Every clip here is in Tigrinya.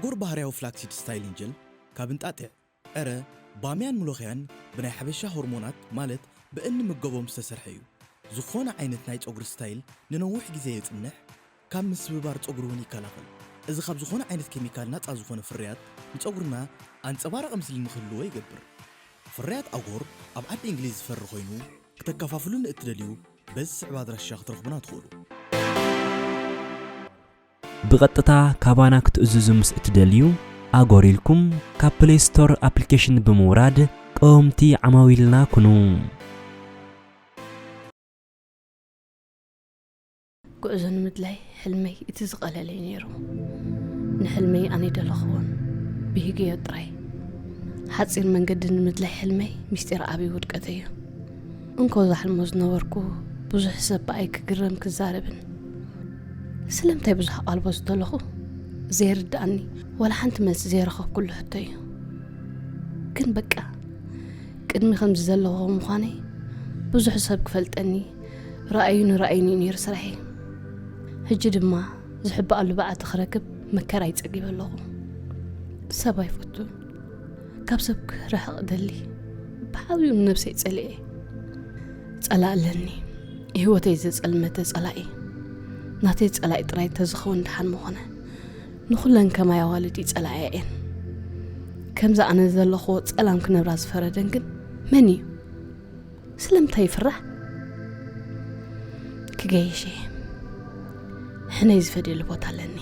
ኣጎር ባህርያዊ ፍላክሲድ ስታይሊንግ ጀል ካብ እንጣጢዕ፣ ዕረ፣ ባምያን ምሎኽያን ብናይ ሓበሻ ሆርሞናት ማለት ብእንምገቦም ዝተሰርሐ እዩ። ዝኾነ ዓይነት ናይ ጸጉሪ ስታይል ንነዊሕ ግዜ የጽንሕ፣ ካብ ምስብባር ጸጉሪ እውን ይከላኸል። እዚ ካብ ዝኾነ ዓይነት ኬሚካል ናጻ ዝኾነ ፍርያት ንጸጉርና ኣንጸባራቒ ምስሊ ንክህልዎ ይገብር። ፍርያት ኣጎር ኣብ ዓዲ እንግሊዝ ዝፈሪ ኮይኑ ክተከፋፍሉን እትደልዩ በዚ ዝስዕብ ኣድራሻ ክትረኽቡና ትኽእሉ። ብቐጥታ ካባና ክትእዝዙ ምስ እትደልዩ፣ ኣጎር ኢልኩም ካብ ፕሌይ ስቶር ኣፕሊኬሽን ብምውራድ ቀወምቲ ዓማዊልና ኩኑ። ጉዕዞ ንምድላይ ሕልመይ እቲ ዝቐለለ እዩ ነይሩ። ንሕልመይ ኣነ ኣይደለኽዎን፣ ብሂገዮ ጥራይ። ሓጺር መንገዲ ንምድላይ ሕልመይ ሚስጢር ዓብዪ ውድቀተይ እዩ። እንኮ ዝሓልሞ ዝነበርኩ ብዙሕ ሰብ ብኣይ ክግረም ክዛረብን ስለምንታይ ብዙሕ ኣቓልቦ ዝደለኹ ዘይርድኣኒ ዋላ ሓንቲ መልሲ ዘይረኸብኩሉ ሕቶ እዩ። ግን በቃ ቅድሚ ከምዚ ዘለኹ ምዃነይ ብዙሕ ሰብ ክፈልጠኒ ርኣዩኒ ርኣዩኒ እዩ ነይሩ ስራሐይ። ሕጂ ድማ ዝሕበኣሉ በዓቲ ክረክብ መከራ ይጸጊበ ኣለኹ። ሰብ ኣይፈቱን። ካብ ሰብ ክርሕቕ እደሊ። ብዓብዩ ንነብሰይ ጸሊኤ። ጸላእ ኣለኒ። ህይወተይ ዘጸልመተ ጸላኢ። ናተይ ጸላኢ ጥራይ እንተዝኸውን ደሓን ምኾነ። ንኹለን ከማይ ኣዋልድ ይጸላእያ እየን። ከምዚ ኣነ ዘለኽዎ ጸላም ክነብራ ዝፈረደን ግን መን እዩ? ስለምንታይ ይፍራሕ? ክገይሽ እየ። ሕነይ ዝፈድየሉ ቦታ ኣለኒ።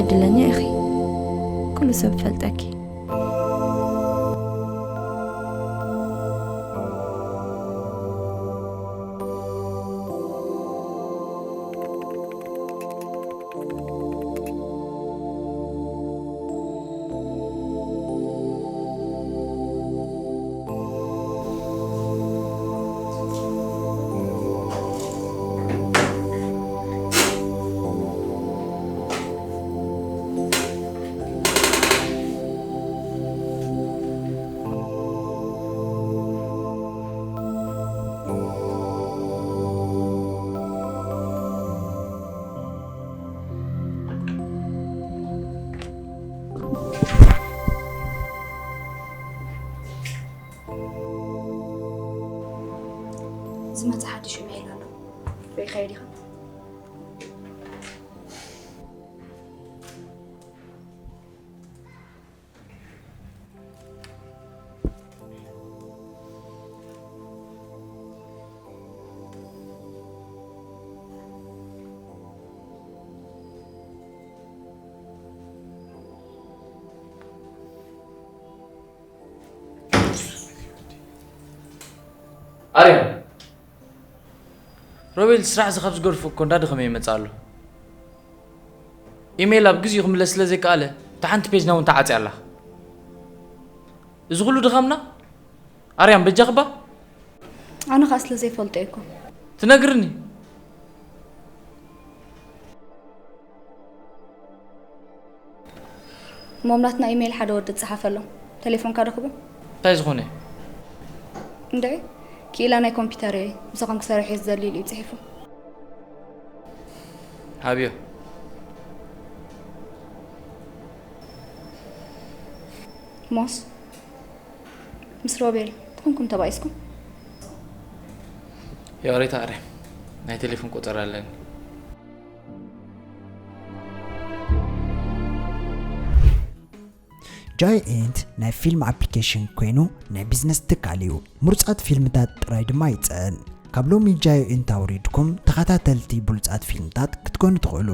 ዕድለኛ ኢኺ። ኩሉ ሰብ ይፈልጠኪ። ዝመጽእ ሓድሽ ኢሜይል ኣሎ። ርኢኻዮ ዲኻ? ኣርያም፣ ሮቤል ስራሕ እዚ ካብ ዝገድፎ እኮ እንዳደኸመ ይመጽእ ኣሎ። ኢሜይል ኣብ ግዜኡ ክምለስ ስለ ዘይከኣለ፣ እታ ሓንቲ ፔጅና እውን ተዓጽያ ኣላ። እዚ ኩሉ ድኻምና? ኣርያም፣ በጃኽባ? ኣነ ኸኣ ስለ ዘይፈልጦ እየ እኮ። ትነግርኒ? እሞ ናትና ኢሜይል ሓደ ወዲ ዝጸሓፈሎም። ቴሌፎንካ ዶ ክብል? እንታይ ዝኾነ? እንድዒ፣ ክኢላ ናይ ኮምፒተር እየ፣ ምሳኹም ክሰርሕ እየ ዝደሊ ኢሉ እዩ ጽሒፉ። ሃብዮ። ሞስ፣ ምስ ሮቤል ኮንኩም ተባኢስኩም? ይቕሬታ ኣረ፣ ናይ ቴሌፎን ቁጽር ኣለኒ። ጃይንት ናይ ፊልም ኣፕሊኬሽን ኮይኑ ናይ ቢዝነስ ትካል እዩ። ምሩጻት ፊልምታት ጥራይ ድማ ይጸን። ካብ ሎሚ ጃይንት ኣውሪድኩም ተኸታተልቲ ብሉጻት ፊልምታት ክትኮኑ ትኽእሉ።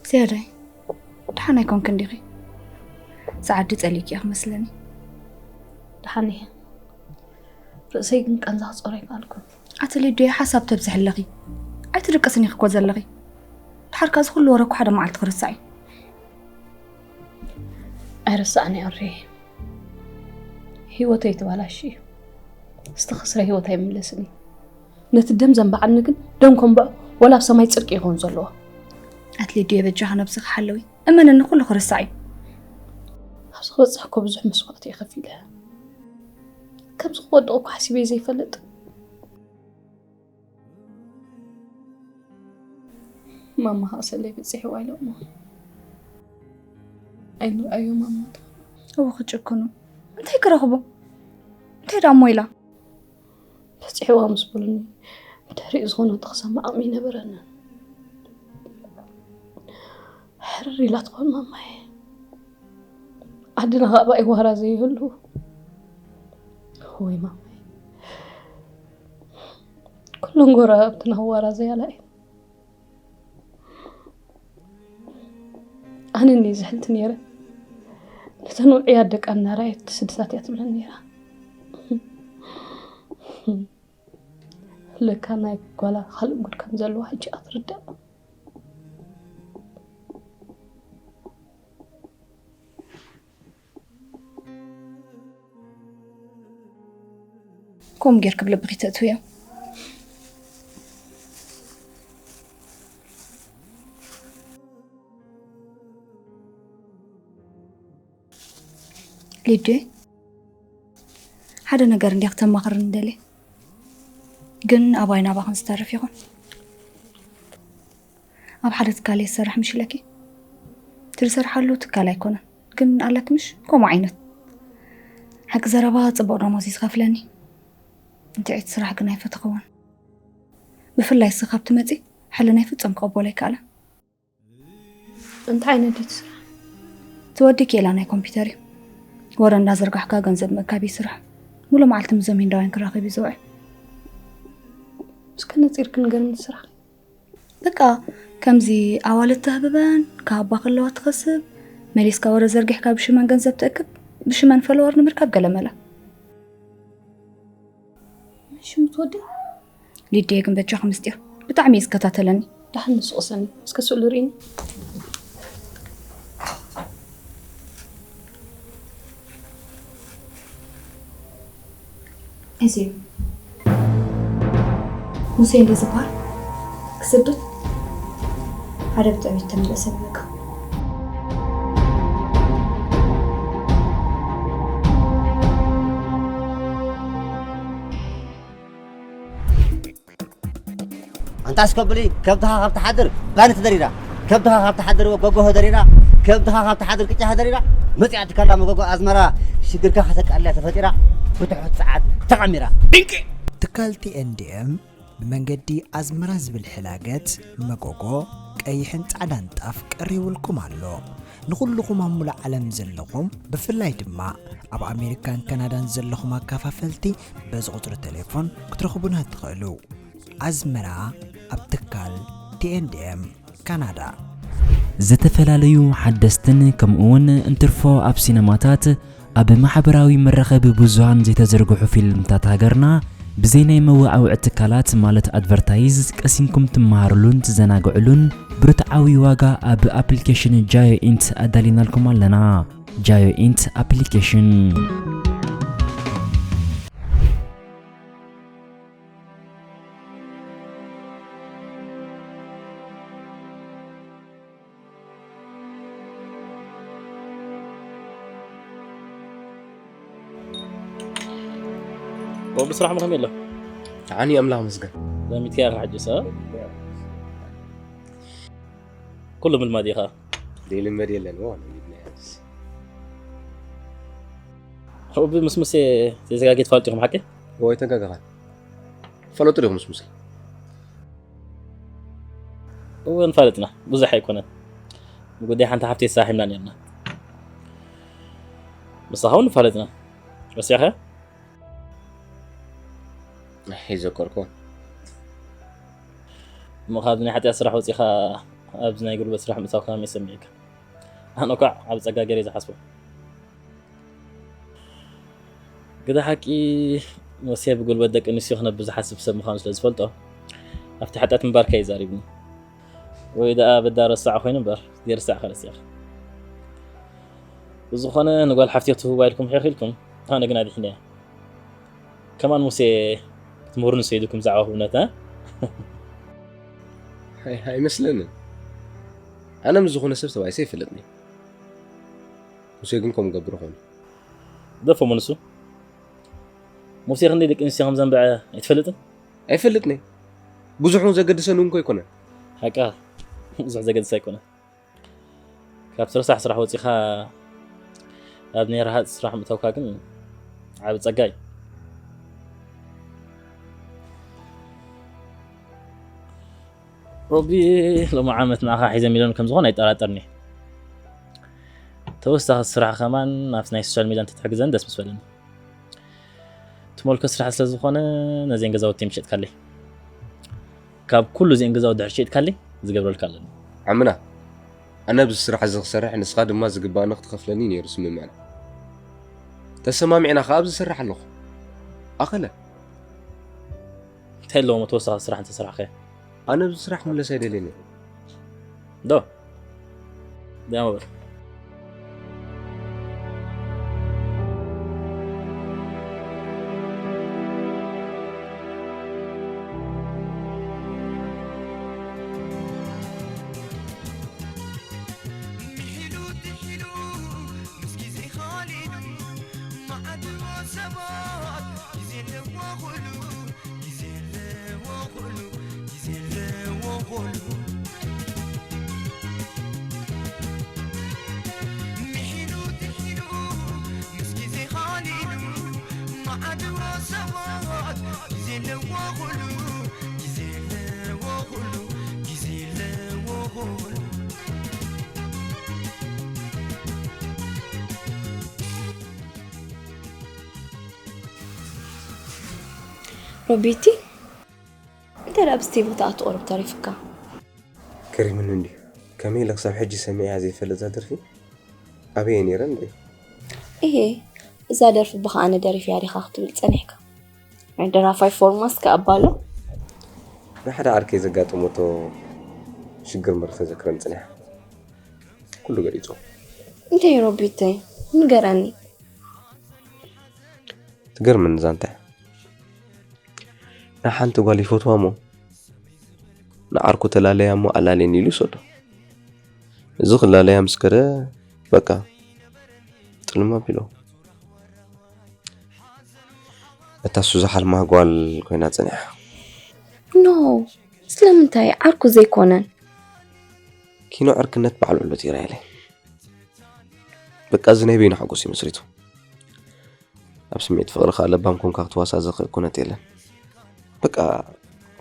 ዝያዳይ ደሓን ኣይኮንክን ዲኺ? ሰዓዲ ጸሊእኪ ኢኺ መስለኒ። ደሓን እየ። ርእሰይ ግን ቃንዛ ክጾሮ ኣይከኣልኩን። ኣቲ ሊዱየ ሓሳብ ተብዝሒ ኣለኺ። ኣይትድቅስን ኢኺ እኮ ዘለኺ። ድሓር ከኣ እዚ ኩሉ ወረ እኮ ሓደ መዓልቲ ክርሳዕ እዩ። ኣይረሳዕን እየ ኣሬ። ህይወተይ ተባላሽ እዩ። ዝተኸስረ ህይወት ኣይምለስን እዩ። ነቲ ደም ዘንበዓኒ ግን ደም ከንብዖ ወላ ኣብ ሰማይ ጽድቂ ይኸውን ዘለዎ። ኣቲ ሊዱየ በጃኺ ነብስኺ ሓለዊ። እመንኒ ኩሉ ክርሳዕ እዩ። ኣብዚ ክበጽሕ እኮ ብዙሕ መስዋእቲ እየ ከፊለ። ከምዚ ክወድቕ እኮ ሓሲበ ዘይፈልጥ። ማማ ከኣ ሰለይ በጺሕዋ ኢሎሞ ኣይንርኣዮ ማማ። እዎ ክጭክኑ እንታይ ክረኽቡ? እንታይ ደኣ እሞ ኢላ? በጺሕዋ ምስ በሉኒ ብድሕሪኡ ዝኾነ ወዲ ክሰምዕ ዓቕሚ ኣይነበረንን። ሕርር ኢላ ትኾን ማማይ። ዓድና ካብ ኣይዋራ ዘይህሉ ወይ ማማይ። ኩለን ጎረባብትና ክዋራ ዘያላ እየን። ኣነ እኒ ዝሕልቲ ነይረ ነተን ውዕያት ደቃ እናረኣየት ስድታት እያ ትብለን ነይራ። ለካ ናይ ጓላ ካልእ ጉድ ከም ዘለዋ ሕጂ እያ ትርዳእ። ከምኡ ጌርኪ ብልብኺ ተእትውዮ። ሊዱየ፣ ሓደ ነገር እንድየ ክተማኽርኒ ደልየ፣ ግን ኣባይ ናባኽን ዝተርፍ ይኹን። ኣብ ሓደ ትካል እየ ዝሰርሕ ምሽ ኢለኪ። እቲ ዝሰርሓሉ ትካል ኣይኮነን፣ ግን ኣለኪ ምሽ ከምኡ ዓይነት። ሓቂ ዘረባ ጽቡቕ ደሞዝ እዩ ዝኸፍለኒ። እንትዒት ስራሕ ግን ኣይፈተኽዎን። ብፍላይ ንስኺ ካብ ትመጺ ሕልናይ ፍጹም ክቕበሎ ኣይከኣለን። እንታይ ዓይነት ድዩ እቲ ስራሕ? እቲ ወዲ ኬላ ናይ ኮምፒተር እዩ። ወረ እንዳዘርጋሕካ ገንዘብ ምእካብ እዩ ስራሕ። ሙሉእ መዓልቲ ምስዞም ሂንዳውያን ክራኸብ እዩ ዝውዕል። እስከ ነጺርኪ ንገርኒ እቲ ስራሕ። በቃ ከምዚ ኣዋልድ ተህብበን፣ ክሃባ ከለዋ ትኸስብ፣ መሊስካ ወረ ዘርጊሕካ ብሽመን ገንዘብ ትእክብ፣ ብሽመን ፈለወር ንምርካብ ገለመለ። ሽሙ ትወዲ? ሊድየ ግን በጃኺ ምስጢር ብጣዕሚ እዩ ዝከታተለኒ። ዳሕን ንሱ ቅሰኒ። እስከ ስእሉ ርኢኒ። እዚ እዩ። ሙሴ እንደ ዝበሃል ክስደት ሓደ ብጥዕሚ ተመለሰ ብበቃ። ኣንታ እስከ ብሊ ከብትኻ ካብ ትሓድር ባኒ ተደሪራ፣ ከብትኻ ካብ ትሓድር ጎጎ ተደሪራ፣ ከብትኻ ካብ ትሓድር ቅጫ ተደሪራ፣ መጺኣ ትካላ መጎጎ ኣዝመራ ሽግርካ ከተቃልያ ተፈጢራ፣ ብትሑት ጸዓት ተቐሚራ። ድንቂ! ትካል ቲ ኤን ዲ ኤም ብመንገዲ ኣዝመራ ዝብል ሕላገት መጎጎ ቀይሕን ጻዕዳን ጣፍ ቀሪቡልኩም ኣሎ። ንኹልኹም ኣብ ሙሉእ ዓለም ዘለኹም ብፍላይ ድማ ኣብ ኣሜሪካን ካናዳን ዘለኹም ኣካፋፈልቲ በዚ ቁጽሪ ቴሌፎን ክትረኽቡና ትኽእሉ። ኣዝመራ ኣብ ትካል ቲ ኤን ዲ ኤም ካናዳ። ዝተፈላለዩ ሓደስትን ከምኡውን እንትርፎ ኣብ ሲነማታት ኣብ ማሕበራዊ መራኸቢ ብዙሃን ዘይተዘርግሑ ፊልምታት ሃገርና ብዘይ ናይ መወዓውዒ ትካላት ማለት ኣድቨርታይዝ ቀሲንኩም ትመሃርሉን ትዘናግዕሉን ብርትዓዊ ዋጋ ኣብ ኣፕሊኬሽን ጃዮ ኢንት ኣዳሊናልኩም ኣለና። ጃዮ ኢንት ኣፕሊኬሽን። ወዲ ስራሕ መኸም የሎ። ተዓኒ ኣምላኽ መስገን። ለሚትካ ኢኻ ሕጂ ሰብ። ኩሉ ምልማድ ኢኻ። ዘይልመድ የለን። ዎ፣ ለሚድና ያንስ። ወቢ ምስ ሙሴ ተዘጋጌ ትፋልጡ ኢኹም ሓቂ? ወይ ተጋጋኻ። ፈለጡ ዲኹም ምስ ሙሴ? እወ ንፋለጥና። ብዙሕ ኣይኮነን። ጉዳይ ሓንቲ ሓፍቲ ተሳሒምና ነርና። ምሳኻ እውን ንፋለጥና። ረሲዕኻ? ኣይ ዘከርኮ። እሞ ካብዚ ናይ ሓጢኣት ስራሕ ወፂኻ ኣብዚ ናይ ጉልበት ስራሕ ምእታው ከመይ ይሰምዕካ? ኣነ እኳ ኣብ ፀጋ ገይረ ዝሓስቦ። ግዳ ሓቂ ሙሴ ብጉልበት ደቂ ኣንስትዮ ክነብር ዝሓስብ ሰብ ምዃኑ ስለ ዝፈልጦ ኣብቲ ሓጢኣት ምንባርካ እዩ ዛሪብኒ። ወይ ደኣ በዳ ረሳዕ ኮይኑ እምበር ዘይርሳዕ ከረሲዕካ። ብዝኾነ ንጓል ሓፍትዮ ትህባ ኢልኩም ሒኽ ኢልኩም ኣነ ግን ኣድሒነያ። ከማን ሙሴ ክትምህሩኒ ሰይድኩም ዛዕባ ህውነት እ ኣይ- ኣይመስለንን። ኣነ ምስ ዝኾነ ሰብ ተባይሰ ይፈልጥኒ። ሙሴ ግን ከምኡ ገብር ኾኑ። ደፎ መንሱ ሙሴ ክንደይ ደቂ ኣንስትዮ ከም ዘንበዐ ኣይትፈልጥን? ኣይፈልጥኒ። ብዙሕ እውን ዘገድሰኒ እውን እኮ ኣይኮነን። ሓቃ ብዙሕ ዘገድስ ኣይኮነን። ካብ ትረሳሕ ስራሕ ወፂኻ ኣብ ናይ ረሃፅ ስራሕ ምእታውካ ግን ዓብ ፀጋ እዩ። ሮቢ ሎሚ ዓመት ንዓኻ ሒዘ ሚሊዮን ከም ዝኾን ኣይጠራጠርኒ። ተወሳኺ ስራሕ ከማን ናብቲ ናይ ሶሻል ሚድያ እንተትሕግዘን ደስ ምስ በለኒ። ትመልኮ ስራሕ ስለ ዝኾነ ነዚአን ገዛውቲ ምሸጥካለይ። ካብ ኩሉ እዚአን ገዛውቲ ድሕር ሸጥካለይ ዝገብረልካ ኣለኒ። ዓምና ኣነ ኣብዚ ስራሕ እዚ ክሰርሕ ንስኻ ድማ ዝግባእኒ ክትኸፍለኒ ነይሩ ስምምዕና። ተሰማሚዕና ከኣ ኣብዚ ዝሰርሕ ኣለኹ። ኣኸለ እንታይ ኣለዎ ተወሳኺ ስራሕ እንተሰራሕካዮ? ኣነ ኣብዚ ስራሕ ክምለስ ኣይደልየን እየ። ዶ ዳሞ በል። ሮቤቲ፣ እንታይ ደኣ ብስቴቭ ክትኣቱ ቁሩብ ተሪፍካ? ገሪሙኒ እንድዩ። ከመይ ኢለ ክሳብ ሕጂ ሰሚዐያ ዘይፈልጥ እዛ ደርፊ? ኣበይ እየ ነይረ እንድዩ? እሄ፣ እዛ ደርፊ ብኸ ኣነ ደሪፈያ ዲኻ ክትብል ጸኒሕካ? ናይ ደራፋይ ፎርማስ ከ ኣባሎ? ንሓደ ዓርከይ ዘጋጠመቶ ሽግር እምበር ክተዘክረኒ ጸኒሓ። ኩሉ ገሊጹ። እንታይ ሮቢተይ? ንገረኒ። ትገርመኒ ዛንታ። ንሓንቲ ጓል ይፈትዋ እሞ ንዓርኩ ተላለያ እሞ ኣላልየኒ ኢሉ ይሰዶ። እዚ ክላለያ ምስ ከደ በቃ ጥልም ኣቢሎ። እታ እሱ ዝሓልማ ጓል ኮይና ጸኒሓ። ኖ፣ ስለምንታይ? ዓርኩ ዘይኮነን። ኪኖ ዕርክነት ባዕሉ ዕሉት ይረኣየለይ። በቃ እዚ ናይ በይኑ ሓጎስ እዩ መስሪቱ። ኣብ ስምዒት ፍቕሪ ከኣ ለባም ኮንካ ክትዋሳእ ዝኽእል ኩነት የለን። በቃ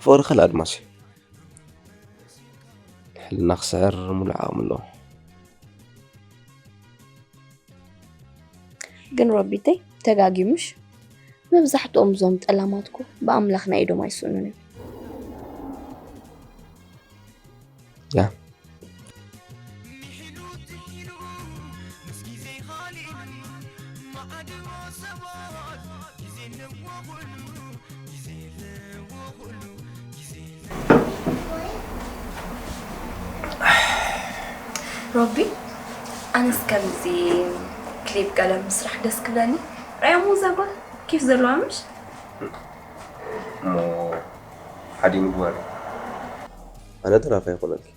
ፍቕሪ ካልእ ኣድማስ እዩ። ሕልና ክስዕር ሙሉእ ዓቕሚ ኣለዎ። ግን ሮቢተይ ተጋግዩ ምሽ? መብዛሕትኦም እዞም ጠላማት እኮ ብኣምላኽ ናይ ኢዶም ኣይስእኑን እዮም። ያ ሮቢ ኣነስ ከምዚ ክሊፕ ገለ ምስራሕ ደስ ክብለኒ። ራያሙ እዛ ጓል ኬፍ ዘለዋ ምሽ? እሞ ሓዲ ምግባር ኣነ ደራፋ ይኮነልኪ።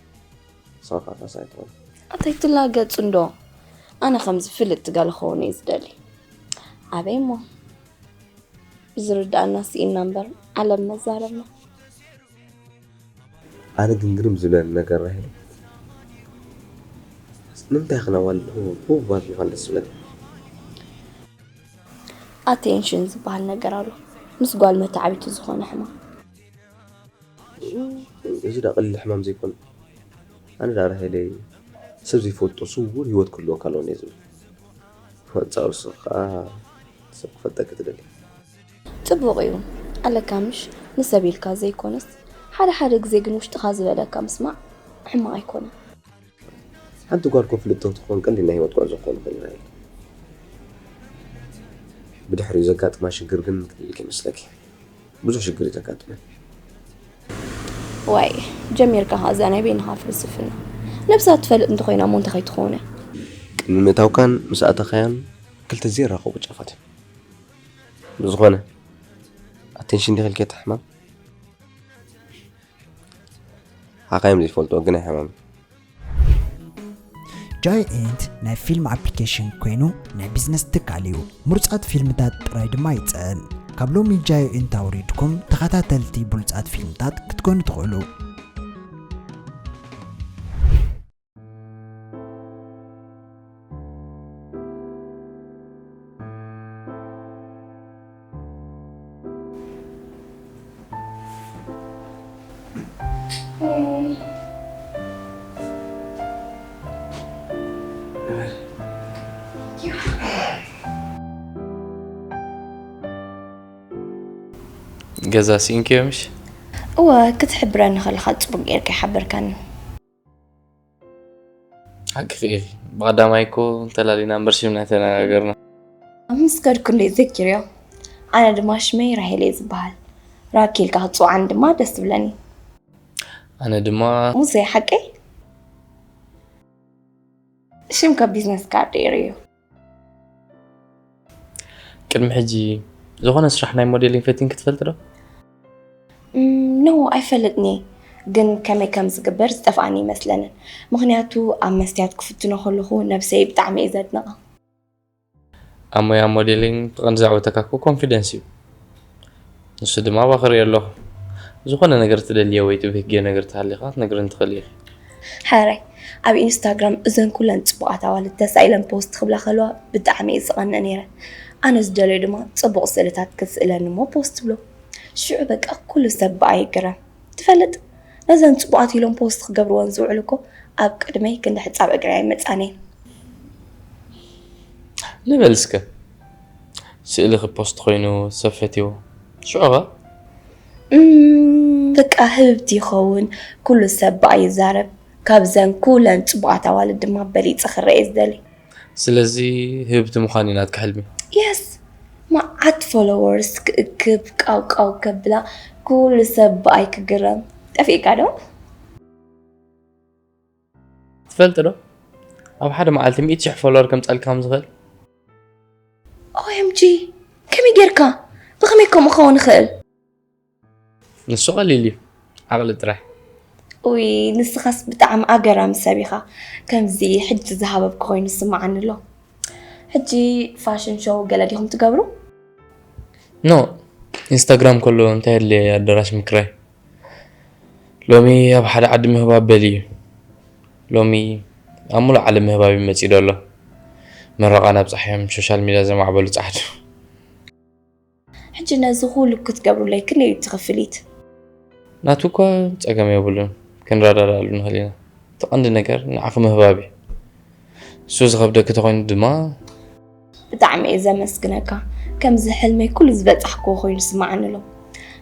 ንስኻ ከዓ ፋሳ ኣይትኾን። ኣታ ኣይትላገጹ እንዶ። ኣነ ከምዚ ፍልጥ ገለ ክኸውን እየ ዝደሊ። ኣበይ እሞ? ብዝርድኣና ስኢንና እምበር ዓለም መዛረብና። ኣነ ግን ግርም ዝብለኒ ነገር ራሄል፣ ንምንታይ ኢኽን ኣዋልድ ህቡብ ኣቢልካን ደስ ዝብለካ? ኣቴንሽን ዝበሃል ነገር ኣሎ፣ ምስ ጓል መተዓቢቲ ዝኾነ ሕማም። እዚ ዳ ቀሊል ሕማም ዘይኮነ። ኣነ ዳ ራሄለይ ሰብ ዘይፈልጦ ስውር ህይወት ክህልወካ ኣለዎ እየ ዝብል። ኣንጻሩ ንስኺ ከኣ ሰብ ክፈልጠኪ ትደሊ። ጽቡቕ እዩ ኣለካ ምሽ፣ ንሰብ ኢልካ ዘይኮነስ፣ ሓደ ሓደ ግዜ ግን ውሽጥኻ ዝበለካ ምስማዕ ሕማቕ ኣይኮነን። ሓንቲ ጓል እኮ ፍልጥቲ ክትኮን ቀሊል ናይ ህይወት ጉዕዞ ክኾን ይኽእል እዩ። ብድሕሪኡ ዘጋጥማ ሽግር ግን ክልልክ ይመስለኪ? ብዙሕ ሽግር እዩ ዘጋጥመን። ዋይ፣ ጀሚርካ ኸኣ እዛ ናይ በይንኻ ፍልስፍና። ነብሳ ትፈልጥ እንተኾይና እሞ እንታይ ከይትኾነ? ቅድሚ ምእታውካን ምስ ኣተኻያን ክልተ ዘይራኸቡ ጫፋት እዮም። ብዝኾነ፣ ኣቴንሽን ዲኺ ኢልኪ እቲ ሕማም? ሓኻዮም ዘይፈልጥዎ ግን ኣይሕማም። ጃይንት ናይ ፊልም ኣፕሊኬሽን ኮይኑ ናይ ቢዝነስ ትካል እዩ። ምሩፃት ፊልምታት ጥራይ ድማ ይፅዕን። ካብ ሎሚ ጃይንት ኣውሪድኩም ተኸታተልቲ ብሉፃት ፊልምታት ክትኮኑ ትኽእሉ። ገዛ ስኢንክዮ ምሽ? እወ፣ ክትሕብረኒ ከለኻ ጽቡቅ ጌርካ ይሓበርካኒ። ሓቅኺ ኢኺ። ብቐዳማይ እኮ እንተላሊና እምበር ሽምና ኣይተነጋገርና። ምስ ከድኩ እንዴ ዘኪርዮ። ኣነ ድማ ሽመይ ራሄል እየ ዝበሃል። ራኪ ኢልካ ክትጽውዓኒ ድማ ደስ ትብለኒ። ኣነ ድማ ሙሴ ሓቀይ? ሽም ካብ ቢዝነስ ካርድ እዩ። ቅድሚ ሕጂ ዝኾነ ስራሕ ናይ ሞዴሊንግ ፈቲንኪ ትፈልጢ ዶ? ኖ ኣይፈልጥን እየ፣ ግን ከመይ ከም ዝግበር ዝጠፍኣኒ ይመስለንን። ምኽንያቱ ኣብ መስትያት ክፍትኖ ከለኹ ነብሰይ ብጣዕሚ እየ ዘድንቓ። ኣብ ሞያ ሞዴሊንግ ብቐንዲ ዘዕወተካ እኮ ኮንፊደንስ እዩ። ንሱ ድማ ኣብኣ ክሪኦ ኣለኹ። ዝኾነ ነገር ትደልዮ ወይ ትብህግዮ ነገር ተሃሊኻ ክትነግርኒ ትኽእሊ ኢኺ። ሕራይ ኣብ ኢንስታግራም እዘን ኩለን ጽቡቓት ኣዋልድ ተሳኢለን ፖስት ክብላ ከለዋ ብጣዕሚ እየ ዝቐንእ ነይረ። ኣነ ዝደልዮ ድማ ጽቡቕ ስእልታት ክትስእለኒ እሞ ፖስት ትብሎ። ሽዑ በቃ ኩሉ ሰብ ብኣ ይግረም። ትፈልጥ ነዘን ጽቡቓት ኢሎም ፖስት ክገብርወን ዝውዕሉ እኮ ኣብ ቅድመይ ክንዲ ሕጻብ እግረይ ኣይመጻን እየን። ንበል እስከ ስእሊ ክፖስት ኮይኑ ሰብ ፈትይዎ ሽዑ ኸ? በቃ ህብብቲ ይኸውን ኩሉ ሰብ ብኣ ይዛረብ። ካብዘን ኩለን ጽቡቓት ኣዋልድ ድማ በሊጸ ክረአ እየ ዝደሊ። ስለዚ ህብብቲ ምዃን እዩ ናትኪ ሕልሚ። የስ መዓት ፎሎወርስ ክእክብ ቃውቃው ከብላ ኩሉ ሰብ ብኣይ ክግረም። ጠፊእካ ዶ? ትፈልጢ ዶ ኣብ ሓደ መዓልቲ ሚእቲ ሽሕ ፎሎወር ከምጻልካ ከም ዝኽእል? ኦኤምጂ ከመይ ጌርካ? ብኸመይ ከምኡ ክኸውን ይኽእል? ንሱ ቀሊል እዩ ዓቕሊ ጥራይ። ኡይ ንስኻስ ብጣዕሚ ኣገራሚ ሰብ ኢኻ። ከምዚ ሕጂ ዝሃበብኩ ኮይኑ ዝስምዓኒ ኣሎ። ሕጂ ፋሽን ሾው ገለ ዲኹም ትገብሩ? ኖ ኢንስታግራም ከሎ እንታይ የድልየ ኣዳራሽ ምክራይ። ሎሚ ኣብ ሓደ ዓዲ ምህባብ በሊ እዩ። ሎሚ ኣብ ሙሉእ ዓለም ምህባብ እዩ መጺኡ ዘሎ። መረቓ ናብ ጻሕዮም ሶሻል ሚድያ ዘማዕበሉ ጻሕቱ። ሕጂ ነዚ ኩሉ ክትገብሩለይ ክንደይ እዩ እቲ ክፍሊት? ናቱ እኳ ጸገም የብሉን፣ ክንረዳዳኣሉ ንኽእል ኢና። እቲ ቀንዲ ነገር ንዓኺ ምህባብ እዩ። እሱ ዝኸብደኪ ተኾይኑ ድማ ብጣዕሚ እየ ዘመስግነካ። ከምዚ ሕልመይ ኩሉ ዝበጻሕክዎ ኮይኑ ይስምዓኒ ኣሎ።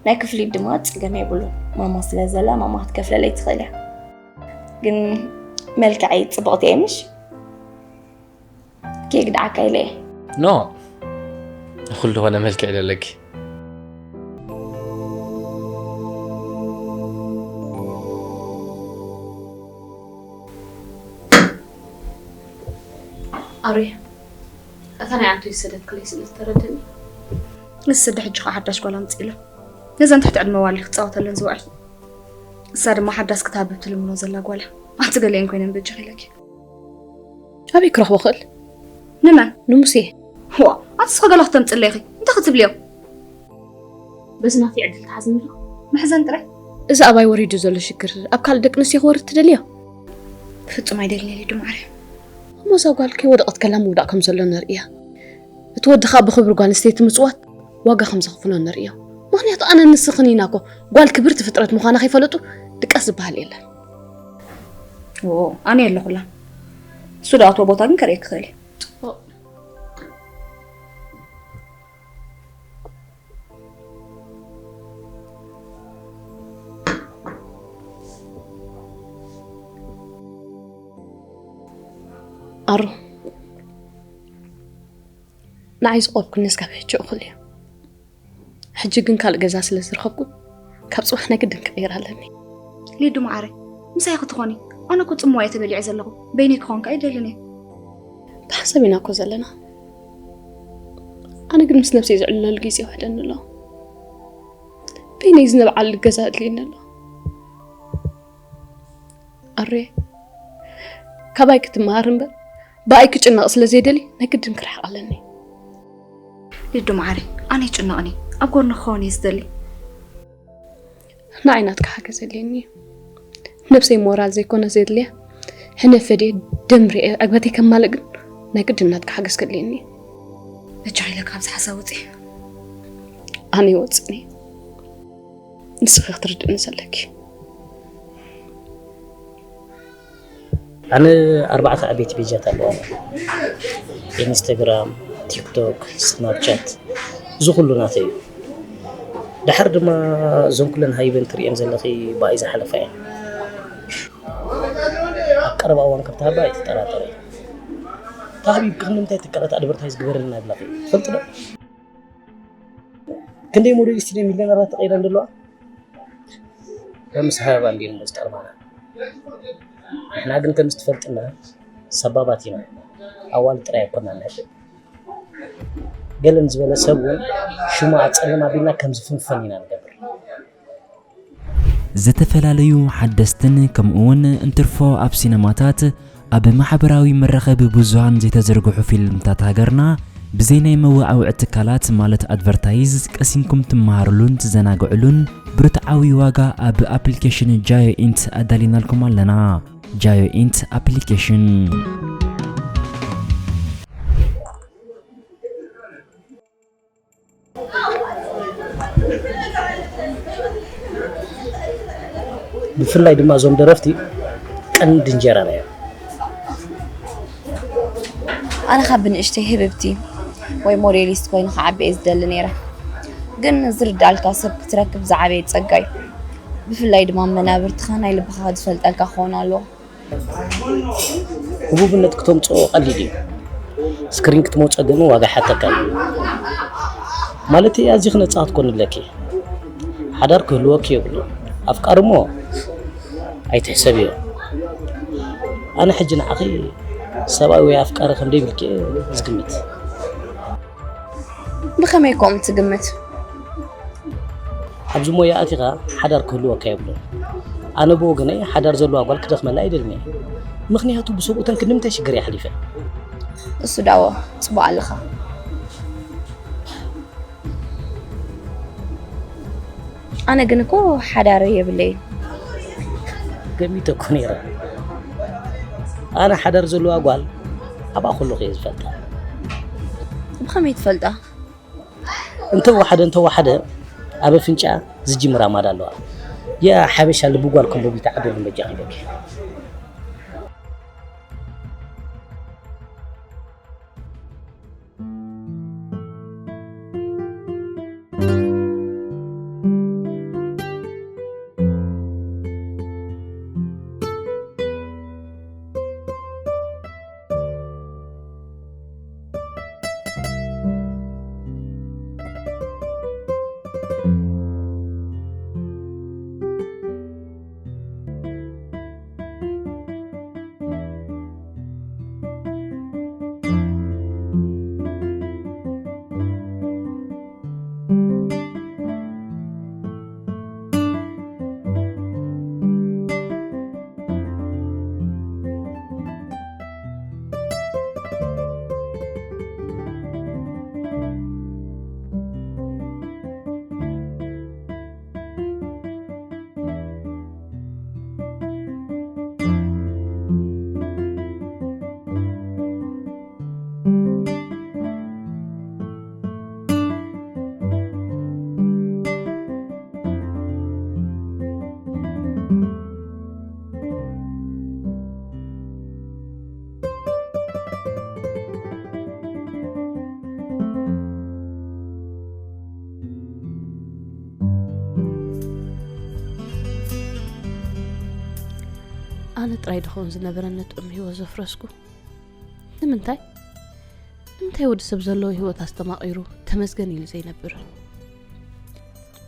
ናይ ክፍሊት ድማ ጸገም የብሉን። ማማ ስለ ዘላ ማማ ክትከፍለለይ ትኽእል እያ። ግን መልክዐይ ጽብቕቲ እየ ምሽ? ኬክ ደኣ ኣካይለ እየ። ኖ ንኹሉ ዝኾነ መልክዕ ደለኪ። ኣሩየ እታ ናይ ኣንቶይ ዝሰደትክለይ ስእሊ ዝተረደኒ። ንስዲ ሕጂ ከዓ ሓዳሽ ጓል ኣምፅእለ። ነዘን ትሕቲ ዕድመ ዋሊ ክፃወተለን ዝውዕል እሳ ድማ ሓዳስ ክትሃብብ ትልምኖ ዘላ ጓላ ኣንቲ ገሊአን ኮይነን በጃኺ ኢለኪ። ኣበይ ክረኽቦ ክእል? ንመን? ንሙሴ። ዋ ኣንትስ ከገላ ክተምፅለይ ኢኺ እንታይ ክትብልዮ? እዚ ናተይ ዕድል ተሓዝኒ ዶ? መሕዘን ጥራይ? እዚ ኣባይ ወሪዱ ዘሎ ሽግር ኣብ ካልእ ደቂ ኣንስትዮ ክወርድ ትደልዮ? ብፍጹም ኣይደልን ሊዱ ማዕረ። እሞ እዛ ጓል ከይወደቐት ከላ ምውዳቕ ከም ዘሎ ነርእያ። እቲ ወዲ ኸኣ ብኽብሪ ጓል ኣንስተይቲ ምጽዋት ዋጋ ከም ዘኽፍሎ ነርእዮ። ምኽንያቱ ኣነ ንስኽን ኢና እኮ ጓል ክብርቲ ፍጥረት ምዃና ከይፈለጡ ድቃስ ዝበሃል የለን። ኦ፣ ኣነ የለኹላ። እሱ ዝኣትዎ ቦታ ግን ከርእየኪ ክኽእል እየ። ጽቡቕ። ኣሩ፣ ንዓይ ዝቆብኩኒ እስካብ ሕጂ እኹል እዩ። ሕጂ ግን ካልእ ገዛ ስለ ዝረኸብኩ ካብ ጽባሕ ናይ ግድን ክቕይር ኣለኒ። ሊዱ ማዓረይ፣ ምሳይ ክትኾኒ? ኣነ እኮ ጽምዋ እየ ተበሊዐ ዘለኹ። በይነይ ክኾን ከኣ ኣይደልን እየ። ብሓንሳብ ኢና እኮ ዘለና። ኣነ ግን ምስ ነብሰይ ዝዕልለሉ ግዜ ይውሕደኒ ኣሎ። በይነይ ዝነብዓሉ ገዛ ኣድልየኒ ኣሎ። ኣሩየ፣ ካባይ ክትመሃር እምበር ብኣይ ክጭነቕ ስለ ዘይደሊ ናይ ግድን ክርሕቕ ኣለኒ። ሊዱ ማዓረይ፣ ኣነ ይጭነቕኒ፣ ኣብ ጎኒ ክኸውን እየ ዝደሊ። ንዓይ ናትካ ሓገዝ ኣድልየኒ እዩ። ነብሰይ ሞራል ዘይኮነ ዘድልያ፣ ሕነ ፈድየ ደም ሪኤ ዕግበተይ ከማልእ ግን ናይ ግድን ናትካ ሓገዝ ከድልየኒ እዩ። በጃ ኢለ ካብዚ ሓሳብ ውፅእ። ኣነ ይወፅእኒ። ንስኺ ክትርድእኒ ዘለኪ። ኣነ ኣርባዕተ ዓበይቲ ፔጃት ኣለዋ። ኢንስታግራም፣ ቲክቶክ፣ ስናፕቻት፣ እዚ ኩሉ ናተይ እዩ። ድሓር ድማ እዞም ኩለን ሃይበን ትርእየን ዘለኺ ብኣይ ዝሓለፋ እየን። ኣብ ቀረባ እዋን ከም ትሃባ ኣይትጠራጠሪ። ተሃቢብኪ ክንዲ እንታይ ትካላት ኣድቨርታይዝ ግበረልና ይብላኺ። ትፈልጢ ዶ? ክንደይ ሞዴሊስት ሚልዮነራት ተቐይረን ዘለዋ? ከምስ ሃባ እንዲን ዝጠርማና። ንሕና ግን ከምስ ትፈልጥና ሰባባት ኢና። ኣዋልድ ጥራይ ኣይኮናን ንሕብ። ገለን ዝበለ ሰብ እውን ሽሙ ኣብ ጸለማ ኣቢልና ከም ዝፍንፈን ኢና ንገብር። ዝተፈላለዩ ሓደስትን ከምኡውን እንትርፎ ኣብ ሲነማታት፣ ኣብ ማሕበራዊ መራኸቢ ብዙሃን ዘይተዘርግሑ ፊልምታት ሃገርና ብዘይ ናይ መወዓውዒ ትካላት ማለት ኣድቨርታይዝ ቀሲንኩም ትመሃርሉን ትዘናግዕሉን ብርትዓዊ ዋጋ ኣብ ኣፕሊኬሽን ጃዮ ኢንት ኣዳሊናልኩም ኣለና። ጃዮ ኢንት ኣፕሊኬሽን። ብፍላይ ድማ እዞም ደረፍቲ ቀንዲ እንጀራና እዮም። ኣነ ካብ ብንእሽተይ ህብብቲ ወይ ሞዴሊስት ኮይነ ክዓቢ እየ ዝደሊ ነይረ። ግን ዝርዳልካ ሰብ ክትረክብ ዝዓበየ ጸጋ እዩ። ብፍላይ ድማ መናብርትኻ ናይ ልብኻ ዝፈልጠልካ ክኸውን ኣለዎ። ህቡብነት ክተምጽኦ ቀሊል እዩ። ስክሪን ክትመጾ ግን ዋጋ ሓተካ እዩ። ማለተይ ኣዚኺ ነጻ ክትኮኒ ኣለኪ። ሓዳር ክህልወኪ የብሉን። ኣፍቃሪ እሞ ኣይትሕሰብዮ። ኣነ ሕጂ ንዓኺ ሰብኣይ ወይ ኣፍቃሪ ከም ደይብልኪ እየ ዝግምት። ብኸመይ ከምኡ ትግምት? ኣብዚ ሞያ ኣቲኻ ሓዳር ክህልወካ የብሉን። ኣነ ብወገነይ ሓዳር ዘለዋ ጓል ክደኽመላ ኣይደልን እየ። ምኽንያቱ ብሰብኡተን ክንዲ ምንታይ ሽግር እየ ኣሕሊፈ። እሱ ዳዎ፣ ጽቡቕ ኣለኻ። ኣነ ግን እኮ ሓዳር የብለይን። ገሚተ እኮ ነይረ። ኣነ ሓዳር ዘለዋ ጓል ኣብኣ ከለኹ እየ ዝፈልጣ። ብኸመይ ትፈልጣ? እንተወሓደ እንተወሓደ ኣብ ኣፍንጫ ዝጅምር ኣማዳ ኣለዋ። ያ ሓበሻ ልቢ ጓል ኮምቦቢታ ዓደሉ በጃ ኺደኪ። ኣነ ጥራይ ድኸውን ዝነበረኒ ጥዑም ህይወት ዘፍረስኩ? ንምንታይ? ንምንታይ ወዲ ሰብ ዘለዎ ህይወት ኣስተማቒሩ ተመስገን ኢሉ ዘይነብር?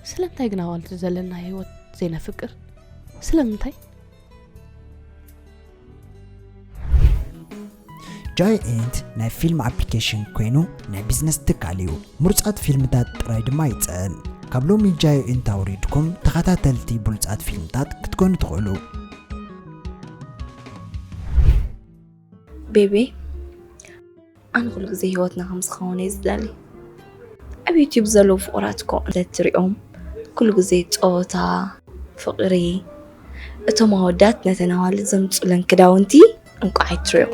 ስለምንታይ ግን ኣዋልድ ዘለና ህይወት ዘይነፍቅር? ስለምንታይ? ጃይንት ናይ ፊልም ኣፕሊኬሽን ኮይኑ ናይ ቢዝነስ ትካል እዩ። ምሩፃት ፊልምታት ጥራይ ድማ ይፅዕን። ካብ ሎሚ ጃይንት ኣውሪድኩም ተኸታተልቲ ብሉፃት ፊልምታት ክትኮኑ ትኽእሉ። ቤቢ፣ ኣነ ኩሉ ግዜ ህይወትና ከም ዝኸውን እየ ዝደሊ። ኣብ ዩትዩብ ዘለዉ ፍቑራት እኮ እንተትሪኦም ኩሉ ግዜ ጸወታ፣ ፍቕሪ፣ እቶም ኣወዳት ነተን ኣዋልድ ዘምጹለን ክዳውንቲ እንቋዕ ኣይትሪኦ።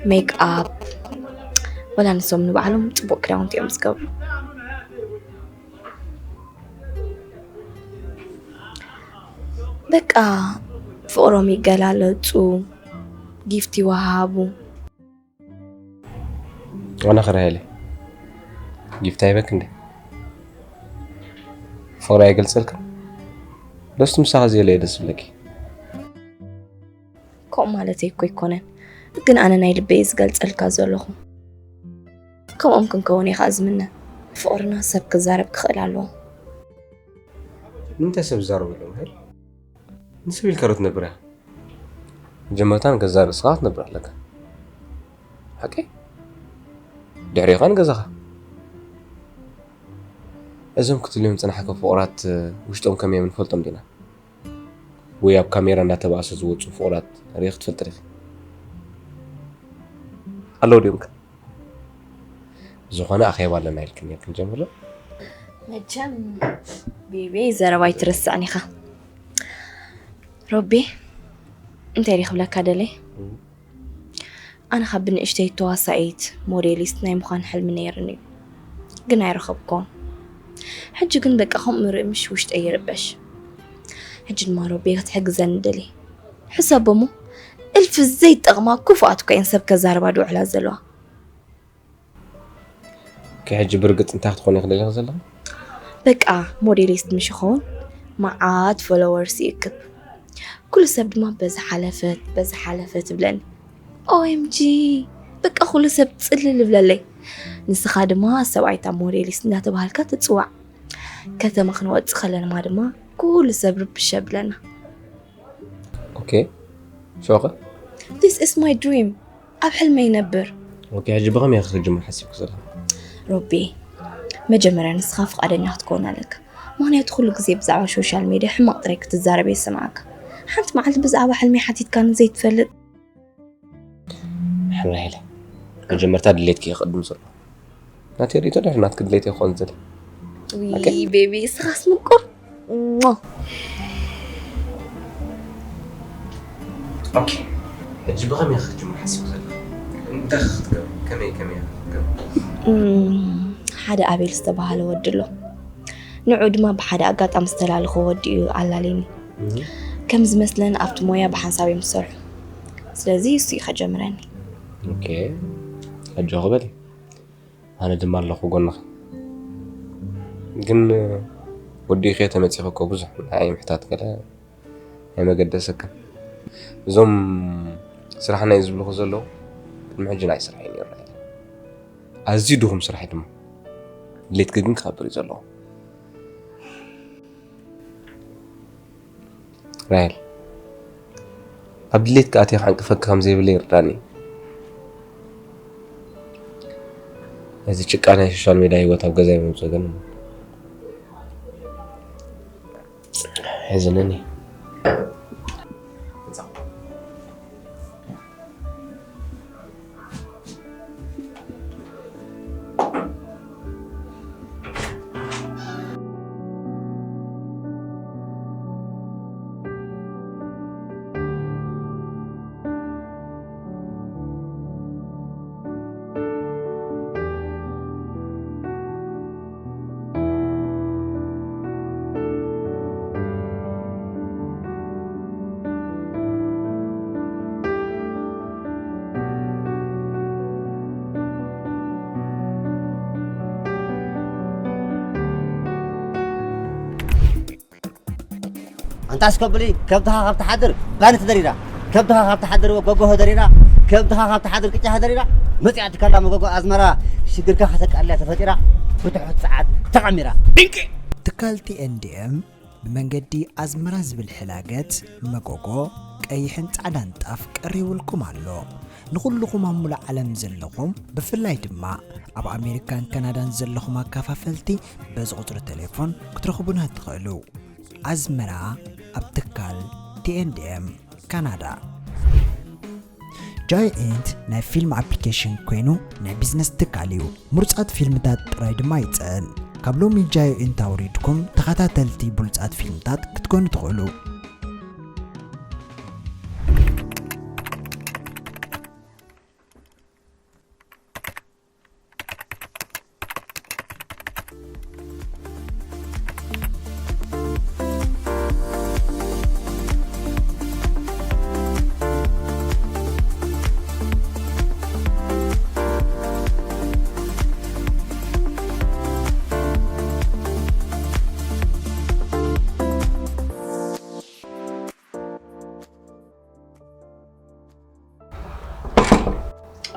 ሜክ ኣፕ ወላ ንሶም ንባዕሎም ጽቡቕ ክዳውንቲ እዮም ዝገብሩ። በቃ ፍቕሮም ይገላለጹ፣ ጊፍት ይወሃሃቡ። ኣነ ኸ ራሄለይ ጊፍት ኣይበክ እንዴ? ፍቕሪ ኣይገልጸልክን? ደስ ምሳኻ ዘየለ እየ ደስ ዝብለኪ። ከምኡ ማለተይ እኮ ኣይኮነን፣ ግን ኣነ ናይ ልበይ እየ ዝገልጸልካ ዘለኹ። ከምኦም ክንከውን እየ ከዓ ዝምነ። ፍቕርና ሰብ ክዛረብ ክኽእል ኣለዎ። ንምንታይ ሰብ ዝዛረቡ ኣለዉ ራሄል? ንሰብ ኢልካ ዶ ትነብር ኢኻ? መጀመርታ ንገዛእ ርእስኻ ክትነብር ኣለካ። ሓቀይ? ድሕሪኡ ኸኣ ንገዛኻ። እዞም ክትልዮም ዝጸናሕካ ፍቑራት ውሽጦም ከመይ እዮም ንፈልጦም ዲና? ወይ ኣብ ካሜራ እንዳተባእሰ ዝወጹ ፍቑራት ርኢኺ ትፈልጢ ዲኺ? ኣለዉ ድዮም ከ? ዝኾነ ኣኼባ ኣለና ኢልክኒ ክንጀምር ዶ? መቸም ቤቤ ዘረባ ኣይትረስዕን ኢኻ። ሮቤ፣ እንታይ ድየ ክብለካ ደልየ? ኣነ ካብ ብንእሽተይ ተዋሳኢት፣ ሞዴሊስት ናይ ምዃን ሕልሚ ነይርኒ እዩ። ግን ኣይረኸብኩዎን። ሕጂ ግን በቃ ከምኡ ምርኢ ምሽ ውሽጠይ ይርበሽ። ሕጂ ድማ ሮቤ ክትሕግዘኒ ደልየ። ሕሰቦ እሞ፣ እልፊ ዘይጠቕማ ክፉኣት እኮ እየን ሰብ ከዛርባ ዝውዕላ ዘለዋ። ኦኬ፣ ሕጂ ብርግጽ እንታይ ክትኾኒ ክደለኺ ዘለኺ? በቃ ሞዴሊስት ምሽ ኸውን መዓት ፎሎወርስ ይእክብ። ኩሉ ሰብ ድማ በዛ ሓለፈት በዛ ሓለፈት ይብለኒ። ኦኤምጂ በቃ ኩሉ ሰብ ጽልል ይብለለይ። ንስኻ ድማ ሰብኣይታ ሞዴሊስት እንዳተባሃልካ ትጽዋዕ። ከተማ ክንወጽእ ከለና ድማ ኩሉ ሰብ ርብሽ የብለና። ኦኬ፣ ሾኸ? This is my dream። ኣብ ሕልመይ ይነብር። ኦኬ፣ ሕጂ ብኸመይ ኢኺ ክትጅምር ሓሲብኪ ዘለኺ? ሮቤ፣ መጀመርያ ንስኻ ፍቓደኛ ክትከውን ኣለካ። ምኽንያቱ ኩሉ ግዜ ብዛዕባ ሶሻል ሜድያ ሕማቕ ጥራይ ክትዛረብ እየ ዝሰምዓካ። ሓንቲ መዓልቲ ብዛዕባ ሕልመይ ሓቲትካኒ ዘይትፈልጥ። ሕራይ ኢለ። መጀመርታ ድሌትኪ እዩ ክቕድም ዘሎ። ናተይ ርእይቶ ድሕሪ ናትኪ ድሌት እየ ክኾን ዝደሊ። ኦኬ። ውይ ቤቢ፣ እስኻስ ምቁር። ሟ። ኦኬ፣ ሕጂ ብኸመይ ኢኺ ክትጅምር ሓሲብኪ ዘለኺ? እንታይ ኢኺ ክትገብሪ? ከመይ ከመይ ኢኺ ክትገብሪ? እም፣ ሓደ ኣቤል ዝተባህለ ወዲ ኣሎ። ንዑ ድማ ብሓደ ኣጋጣሚ ዝተላለኹ ወዲ እዩ ኣላልየኒ። ከም ዝመስለን ኣብቲ ሞያ ብሓንሳብ እዮም ዝሰርሑ። ስለዚ እሱ እዩ ከጀምረኒ። ኦኬ፣ ኣጆኺ በሊ። ኣነ ድማ ኣለኹ ጎንኺ። ግን ወዲእኪ ተመጺኺ እኮ ብዙሕ ንዓይ ምሕታት ገለ ኣይመገደሰክን። እዞም ስራሕና እዩ ዝብልኹ ዘለዉ ቅድሚ ሕጂ ናይ ስራሕ እዩ ነይሩ። ኣዝዩ ድኹም ስራሕ እዩ ድማ። ድሌትኪ ግን ክኸብር እዩ ዘለዎ። ራሄል፣ ኣብ ድሌትኪ ኣትየ ክዓንቅፈኪ ከም ዘይብለይ ይርዳኒ። እዚ ጭቃ ናይ ሶሻል ሜድያ ህይወት ኣብ ገዛይ ምምፅኡ ግን የሕዝነኒ። ኣንታ እስከ ብሊ ከብትኻ ካብ ትሓድር ባኒ ትደሪዳ። ከብትኻ ካብ ትሓድር ጎጎ ህደሪራ፣ ከብትኻ ካብ ትሓድር ቅጫ ህደሪራ፣ መጺኣትካ ኣላ መጎጎ ኣዝመራ፣ ሽግርካ ከተቃልያ ተፈጢራ፣ ብትሑት ጸዓት ተቐሚራ። ድንቂ! ትካል ቲ ኤን ዲ ኤም ብመንገዲ ኣዝመራ ዝብል ሕላገት መጎጎ፣ ቀይሕን ጻዕዳን ጣፍ ቀሪቡልኩም ኣሎ። ንኹልኹም ኣብ ሙሉእ ዓለም ዘለኹም፣ ብፍላይ ድማ ኣብ ኣሜሪካን ካናዳን ዘለኹም ኣካፋፈልቲ በዚ ቁጽሪ ቴሌፎን ክትረኽቡና ትኽእሉ። ኣዝመራ ኣብ ትካል ቲ ኤን ዲ ኤም ካናዳ። ጃዮ ኢንት ናይ ፊልም ኣፕሊኬሽን ኮይኑ ናይ ቢዝነስ ትካል እዩ። ምሩጻት ፊልምታት ጥራይ ድማ ይጽዕን። ካብ ሎሚ ጃዮ ኢንት ኣውሪድኩም ተኸታተልቲ ብሉጻት ፊልምታት ክትኮኑ ትኽእሉ።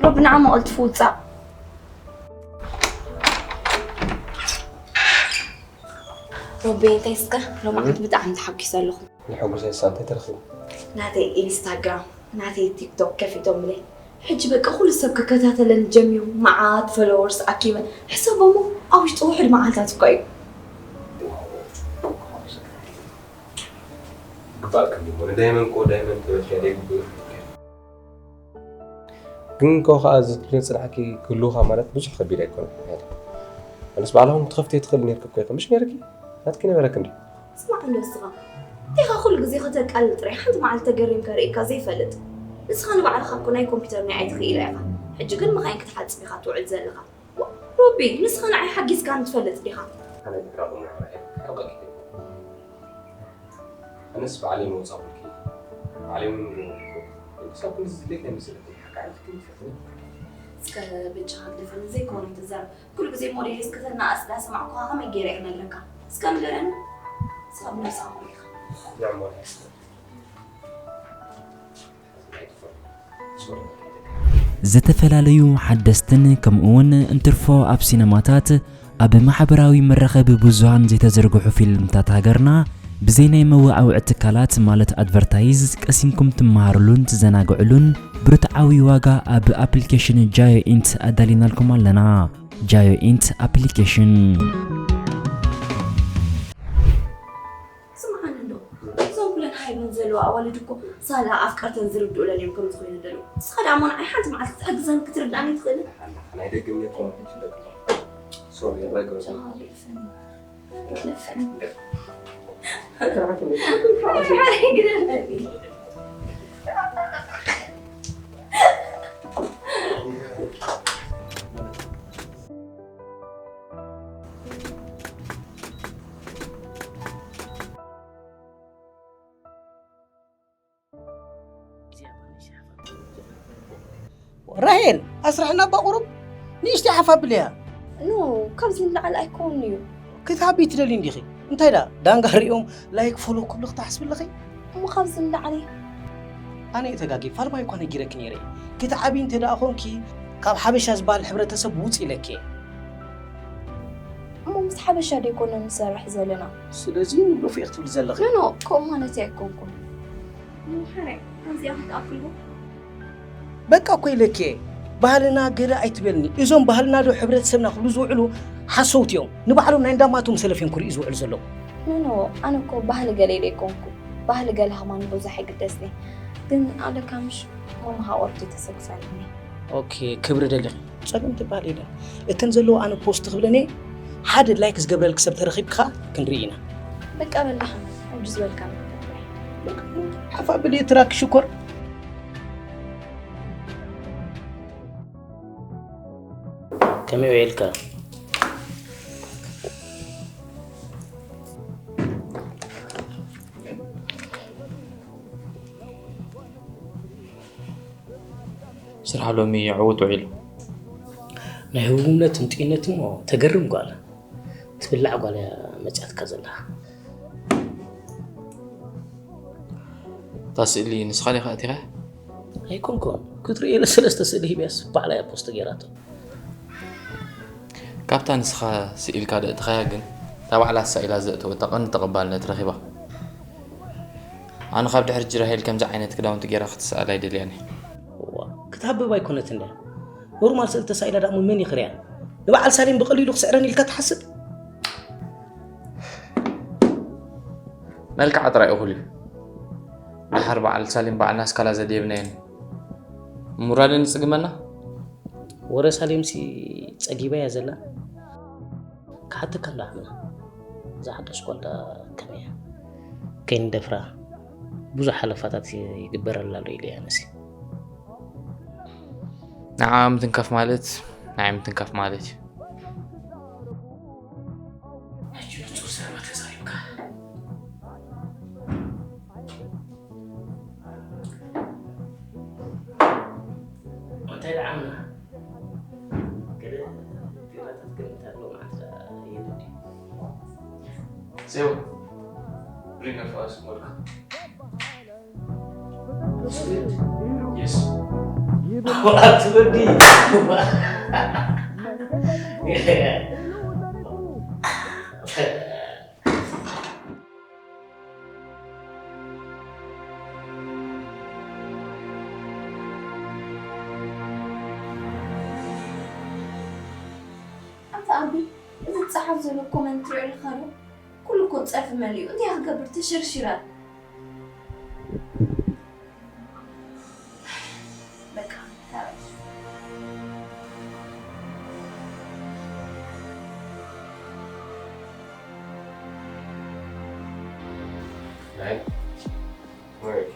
ሮቢ ንዓ መቐልትፉ ውጻእ። ሮቢ እንታይ እስከ ሎማዓንቲ ብጣዕሚ ተሓጒሰ ኣለኹ። ንሕጉስ እሳ እንታይ ተረኺቡ? ናተይ ኢንስታግራም ናተይ ቲክቶክ ከፊቶምለይ። ሕጂ በቃ ኩሉ ሰብ ክከታተለኒ ጀሚሩ። መዓት ፎሎወርስ ኣኪበ። ሕሰቦሞ ኣብ ውሽጢ ውሑድ መዓልታት እኳ እዩ። ግባእ ክንዲ እሞ ንዳይመንድ እኮ ዳይመንድ ተበልኪ ኣደይ ግቡእ። ግን እኮ ከኣ እዚ ትብልዮ ጽንዓኪ ክህልውኻ ማለት ብዙሕ ከቢድ ኣይኮነን። ምክንያቱ ኣነስ ባዕልኹም ክትኸፍትዮ ትኽእል ነርኪ እኮ ኢኺ። ምሽ ነርኪ? ናትኪ ነበረክ እንዲ። ስማዕ እንዶ እስኻ። እንዲኻ ኩሉ ግዜ ከተቃልል ጥራይ ሓንቲ መዓልቲ ተገሪምካ ርኢካ ዘይፈልጥ። ንስኻ ንባዕልኻ እኮ ናይ ኮምፒውተር ናይ ኣይቲ ክኢላ ኢኻ። ሕጂ ግን መኻይን ክትሓጽብ ኢኻ ትውዕል ዘለኻ። ሮቢ፣ ንስኻ ንዓይ ሓጊዝካኒ ትፈልጥ ዲኻ? ኣነ ግራ ቁም ነገር ኣይሕብቀኪ። ኣነስ ባዕለይ መውጻእኩልኪ። ባዕለይ ምን ክሳብ ክንዚ ዝድሌት ኣይመስለክን። ሓቂ ዓርፍኪ ይፈትን። እስከ በጃኻ ግደፈኒ፣ ዘይኮነ ትዛረብ። ኩሉ ግዜ ሞዴልስ ከተናእስ ዳሰማዕኩኻ ከመይ ገይረ እየ ክነግረካ? እስከ ንገረኒ። ንስኻ ብነብስኻ እኮ ኢኻ። ንዕሞ ናይ ዝተፈላለዩ ሓደስትን ከምኡውን እንትርፎ ኣብ ሲነማታት፣ ኣብ ማሕበራዊ መራኸቢ ብዙሃን ዘይተዘርግሑ ፊልምታት ሃገርና ብዘይ ናይ መወዓውዒ ትካላት ማለት ኣድቨርታይዝ ቀሲንኩም ትመሃርሉን ትዘናግዕሉን ብርትዓዊ ዋጋ ኣብ ኣፕሊኬሽን ጃዮ ኢንት ኣዳሊናልኩም ኣለና። ጃዮ ኢንት ኣፕሊኬሽን። ስምዓኒ እንዶ፣ እዞም ኩለን ሃይበን ዘለዋ ኣዋልድ እኮ ሳላ ኣፍቀርተን ዝርድኡለን እዮም ከምዚ ኮይነን ዘለዉ። ንስኻ ደኣ እሞ ንዓይ ሓንቲ መዓልቲ ክትሕግዘኒ ክትርድኣኒ ትኽእልን? ናይ ደገ እምነት እኮ ኣይትፍለጥ። ሶሪ፣ ይቕረ ግበረለይ። ቻው፣ ይለፈኒ። ይለፈኒ። ግደለኒ። ራሄል፣ ኣስርሕና እባ ቁሩብ። ንእሽተይ ሓፍ ኣብልያ። ኖ፣ ካብዚ ንላዕሊ ኣይከውንን እዩ። ክትሃቢ ትደልዪ እንዲኺ? እንታይ ደኣ፣ ዳንጋ ሪኦም ላይክ ፎሎ ክብሉ ክትሓስቢ ኣለኺ? እሞ ካብዚ ንላዕሊ? ኣነ እየ ተጋግየ፣ ፋልማይ እኳ ነጊረኪ ነይረ እየ። ክትዓብዪ እንተ ደኣ ኾንኪ፣ ካብ ሓበሻ ዝበሃል ሕብረተሰብ ውጽእ ኢለኪ እየ። እሞ ምስ ሓበሻ ደይኮነ ንሰርሕ ዘለና? ስለዚ ንብሎ ፎእ ክትብሊ ዘለኺ? ኖ፣ ኖ፣ ከምኡ ማለተይ ኣይኮንኩን። ምዃነ ከምዚኣ ክትኣክልዎ? በቃ እኮ ኢለኪ እየ። ባህልና ገለ ኣይትበልኒ። እዞም ባህልና ዶ ሕብረተሰብና ክብሉ ዝውዕሉ ሓሰውቲ እዮም። ንባዕሎም ናይ እንዳማቶም ሰለፍ እዮም ክርእዩ ዝውዕሉ ዘለዉ። ኖ፣ ኖ፣ ኣነ እኮ ባህሊ ገለ ኢለ ኣይኮንኩ። ባህሊ ገለ ከማን ብዙሕ ኣይግደስኒ። ግን ኣለካ ምሽ መመሃቆርቲ ተሰግሳልኒ። ኦኬ፣ ክብሪ ደሊኺ? ጸገም ትበሃል የለን። እተን ዘለዎ ኣነ ፖስት ክብለን እየ። ሓደ ላይክ ዝገብረልኪ ሰብ ተረኺብኪ ኸኣ ክንርኢ ኢና። በቃ በላኻ፣ ሕጂ ዝበልካ ንገብር። ሓፍ ኣብሊ ትራክ ሽኮር። ከመይ ውዒልካ? ስራሕ ሎሚ ዕዉት ውዒሉ። ናይ ህቡብነትን ጥዩነትን እሞ ተገርም ጓል። ትብላዕ ጓል እያ መጺኣትካ ዘላ። እታ እታ ስእሊ ንስኻ ዲኻ ኣእቲኻያ? ኣይኮንኩን። ክትርእየለ ሰለስተ ስእሊ ሂብያስ ባዕላ እያ ፖስት ገይራቶ። ካብታ ንስኻ ስኢልካ ደእትኻያ ግን፣ እታ ባዕላ ኣሳኢላ ዘእተወታ ቀንዲ ተቐባልነት ረኺባ። ኣነ ካብ ድሕሪ ጅራሄል ከምዚ ዓይነት ክዳውንቲ ገይራ ክትሰኣል ኣይደልያን እየ። እዋ፣ ክትሃብብ ኣይኮነትን ድያ? ኖርማል ስእሊ ተሳኢላ ደኣ መን ይኽርያ? ንበዓል ሳሌም ብቐሊሉ ክስዕረን ኢልካ ትሓስብ? መልክዓ ጥራይ እኹል እዩ። ደሓር በዓል ሳሌም በዓልና ስካላ ዘድየብናየን ምውራደን ይጽግመና? ወረ ሳሌምሲ ጸጊባ እያ ዘላ። ክሓተካ እንዶ ኣሕመድ፣ እዛ ሓዳሽ ጓል ደኣ ከመይ እያ? ከይንደፍራ ብዙሕ ሓለፋታት ይግበረላ ኣሎ ኢለ እየ ኣነሲ። ንዓ ምትንካፍ ማለት ንዓይ ምትንካፍ ማለት እዩ። ሕጂ ንጹር ዘረባ ተዛሪብካ። እንታይ ደኣ ዓምና? ገለ ፊራታት ገምት ኣሎ ማለት ደኣ የለን ድዩ? ዜማ፣ bring up us፣ welcome። Yes። ኣቲ ወዲ። ኣታ ኣቢ፣ እዚ ዝጸሓፍ ዘሎ ኮመንት ትሪኦ ኣለኻ ዶ? ኩሉ እኮ ጸርፊ መሊኡ። እንታይ ክገብር? ተሸርሺረ። በቃ፣ ተባሽ። ናይ ወርክ።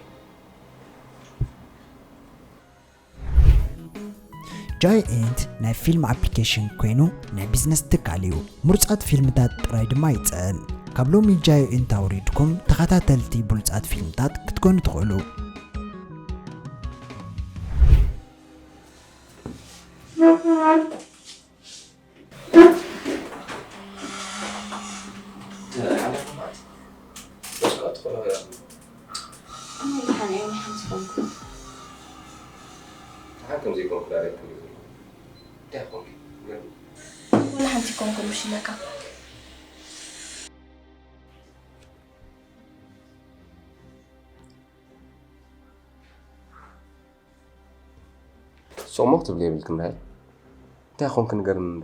ጃይንት ናይ ፊልም ኣፕሊኬሽን ኮይኑ ናይ ቢዝነስ ትካል እዩ። ምሩጻት ፊልምታት ጥራይ ድማ ይጸን። ካብ ሎሚ ጃይንት ኣውሪድኩም ተኸታተልቲ ብሉጻት ፊልምታት ክትኮኑ ትኽእሉ። ደሓን እየ፣ ወላ ሓንቲ ኮንኩ። ደሓን ከም ዘይኮንኩ ዳርጋ ክርኢ ዘለኹ። እንታይ ኮንኪ? ገርም። ወላ ሓንቲ ኮንኩ፣ ምሽ ኢለካ። ጾሞ ክትብሊ የብልክን ራሄል። እንታይ ኮንክ ንገርኒ እንዶ?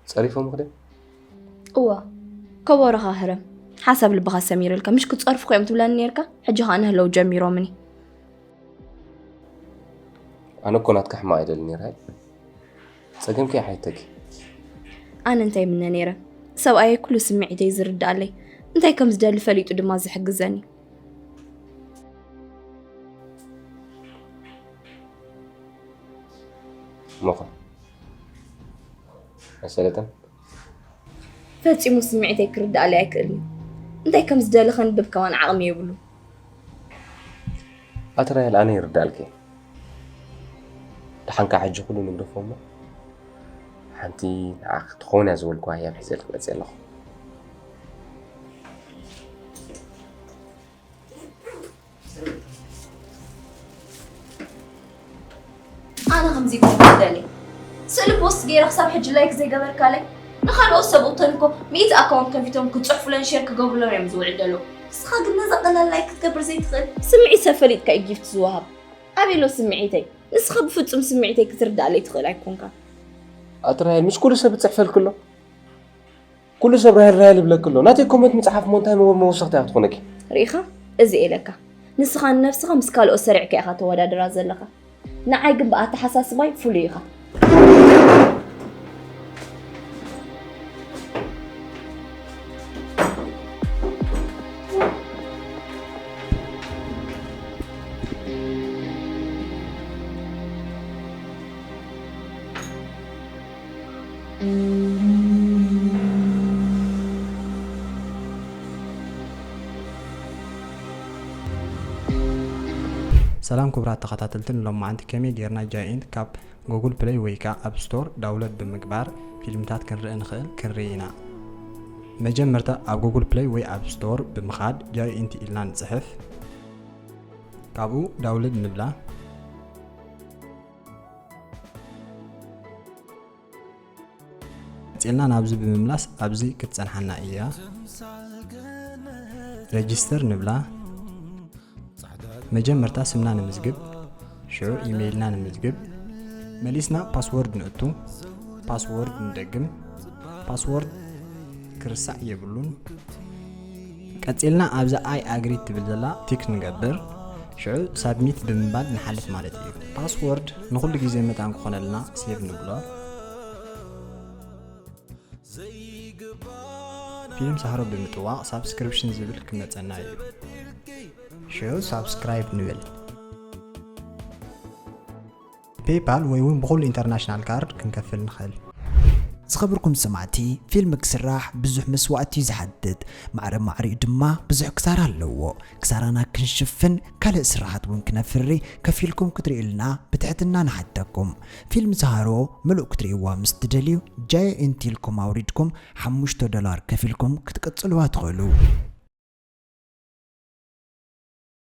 ጸሪፎምኺ ድዮም? እወ፣ ከበሮኻ ህረም። ሓሳብ ልብኻ ሰሚሩልካ። ምሽ ክጸርፉኻ እዮም ትብለኒ ኔርካ? ሕጂ ኸኣ ንህለው ጀሚሮምኒ። ኣነ እኮ ናትካ ሕማቕ ኣይደልን እየ ራሄል። ጸገምኪ ኣይሓይተኪ። ኣነ እንታይ ምነ ኔረ? ሰብኣየይ ኩሉ ስምዒተይ ዝርድኣለይ፣ እንታይ ከም ዝደሊ ፈሊጡ ድማ ዝሕግዘኒ። እሞኸ? ኣይሰለጠን? ፈጺሙ ስምዒተይ ክርድኣለይ ኣይክእልን እዩ። እንታይ ከም ዝደሊ ከንብብ ከማን ዓቕሚ የብሉን። ኣቲ ራሄል፣ ኣነ ይርድኣልኪ እየ። ደሓንካ ሕጂ ኩሉ ንግደፎ እሞ፣ ሓንቲ ንዓኺ ትኸውን እያ ዝበልኩዋ ህያብ ሒዘልኪ መጽየ ኣለኹ። ኣነ ከምዚ ይኮን ክደሊ። ስእሊ ፖስት ገይረ ክሳብ ሕጂ ላይክ ዘይገበርካለይ? ንኻልኦት ሰብ እተን እኮ ሚእቲ ኣካውንት ከፊቶም ክጽሕፉለን ሼር ክገብሩለን እዮም ዝውዕል ዘለዉ። ንስኻ ግን ነዛ ቀላል ላይክ ክትገብር ዘይትኽእል? ስምዒት ሰብ ፈሊጥካ እዩ ጊፍት ዝወሃብ። ኣበይ ኣሎ ስምዒተይ? ንስኻ ብፍጹም ስምዒተይ ክትርድኣለይ ትኽእል ኣይኮንካን። ኣቲ ራሄል፣ ምስ ኩሉ ሰብ እጽሕፈልኪ ኣሎ። ኩሉ ሰብ ራሄል ራሄል ይብለኪ ኣሎ። ናተይ ኮመንት ምጽሓፍ እሞ እንታይ መወ-፣ መወሰኽታ እያ ክትኾነኪ? ርኢኻ? እዚ ኢለካ። ንስኻ ንነብስኻ ምስ ካልኦት ሰሪዕካ ኢኻ ተወዳድራ ዘለኻ። ንዓይ ግን ብኣተሓሳስባይ ፍሉይ ኢኻ። ሰላም ክቡራት ተኸታተልቲ፣ ንሎማዓንቲ ከመይ ጌርና ጃይንት ካብ ጉግል ፕለይ ወይ ከኣ ኣፕ ስቶር ዳውንሎድ ብምግባር ፊልምታት ክንርኢ ንኽእል ክንርኢ ኢና። መጀመርታ ኣብ ጉግል ፕለይ ወይ ኣፕ ስቶር ብምኻድ ጃይንት ኢልና ንጽሕፍ። ካብኡ download ንብላ። ቀጺልና ናብዚ ብምምላስ ኣብዚ ክትጸንሓና እያ። Register ንብላ። መጀመርታ ስምና ንምዝግብ፣ ሽዑ ኢሜይልና ንምዝግብ። መሊስና ፓስወርድ ንእቱ። ፓስወርድ ንደግም። ፓስወርድ ክርሳዕ የብሉን። ቀጺልና ኣብዛ I agree ትብል ዘላ ቲክ ንገብር። ሽዑ ሳብሚት ብምባል ንሓልፍ ማለት እዩ። ፓስወርድ ንኹሉ ግዜ መታን ክኾነልና ሴቭ ንብሎ። ፊልም ሳህሮ ብምጥዋቕ ሳብስክሪፕሽን ዝብል ክመጸና እዩ። ሽዑ ሳብስክራይብ ንብል። ፔይፓል ወይ እውን ብኹሉ ኢንተርናሽናል ካርድ ክንከፍል ንኽእል። ዝኸበርኩም ሰማዕቲ፣ ፊልም ክስራሕ ብዙሕ መስዋእቲ እዩ ዝሓትት። ማዕረ ማዕሪኡ ድማ ብዙሕ ክሳራ ኣለዎ። ክሳራና ክንሽፍን ካልእ ስራሓት እውን ክነፍሪ ከፊልኩም ክትርእዩልና ብትሕትና ንሓተኩም። ፊልም ሳህሮ ምሉእ ክትርእይዋ ምስ ትደልዩ፣ ጃይ ኢንት ኢልኩም ኣውሪድኩም ሓሙሽተ ዶላር ከፊልኩም ክትቅጽልዋ ትኽእሉ።